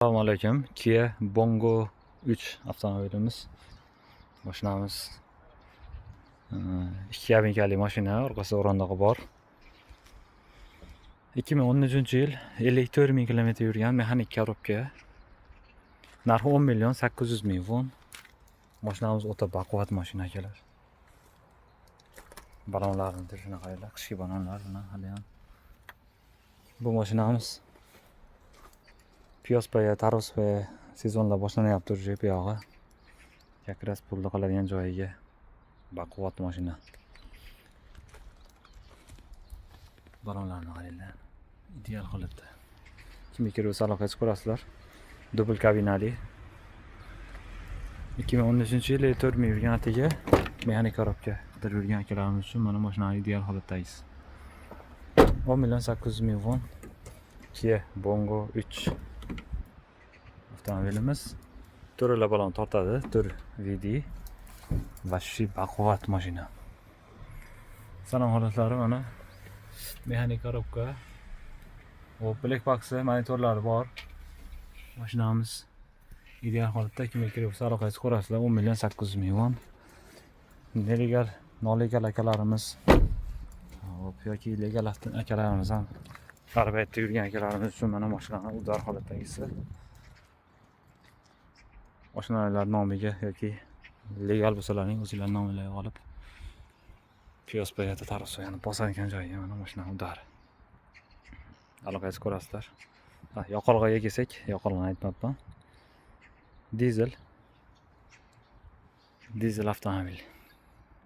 Assalomu alaykum. Kia Bongo 3 avtomobilimiz. Mashinamiz ikki kabinkali mashina, orqasida o'rindig'i bor. 2013-yil, 54 ming kilometr yurgan, mexanik korobka. Narxi 10 million 800 ming won. Mashinamiz o'ta baquvvat mashina, akalar. Balonlarini turishini qaranglar, qishki balonlar bilan haliyam. Bu mashinamiz piyoz, tarvuz sezonlar boshlanyapti уже buyog'i. Как раз pulni qiladigan joyiga baquvvat mashina. Balonlarni qaranglar. Ideal holatda. Kimga kerak bo'lsa, aloqaga chiqib. Dubl kabinali. 2013-yil, 54 ming yurgan, atigi mexanik korobka qidirib yurgan akalarimiz uchun mana mashinani ideal holatdagisi. 10 million 800 ming won. Kia Bongo 3 avtomobilimiz. To'rala balon tortadi, 4 VD. Вообще baquvvat mashina. Salon holatlari mana, mexanik korobka. Hop, black box'i, monitorlari bor. Mashinamiz ideal holatda. Kimga kerak bo'lsa, aloqaga chiqaverasizlar. 10 million 800 ming won. Нелегал, nolegal akalarimiz, hop, yoki legal akalarimiz ham, arbetda yurgan akalarimiz uchun mana mashinani удар holatdagisi. Oshnalar nomiga yoki legal bo'lsalaring, o'zinglar nominglarga olib, piyoz payati, tarvuz soyani bosadigan joyiga mana mashinani удар. Aloqaga chiqaverasizlar. Ha, yoqilg'iga kelsak, yoqilg'ini aytmabman. Dizel. Dizel avtomobil.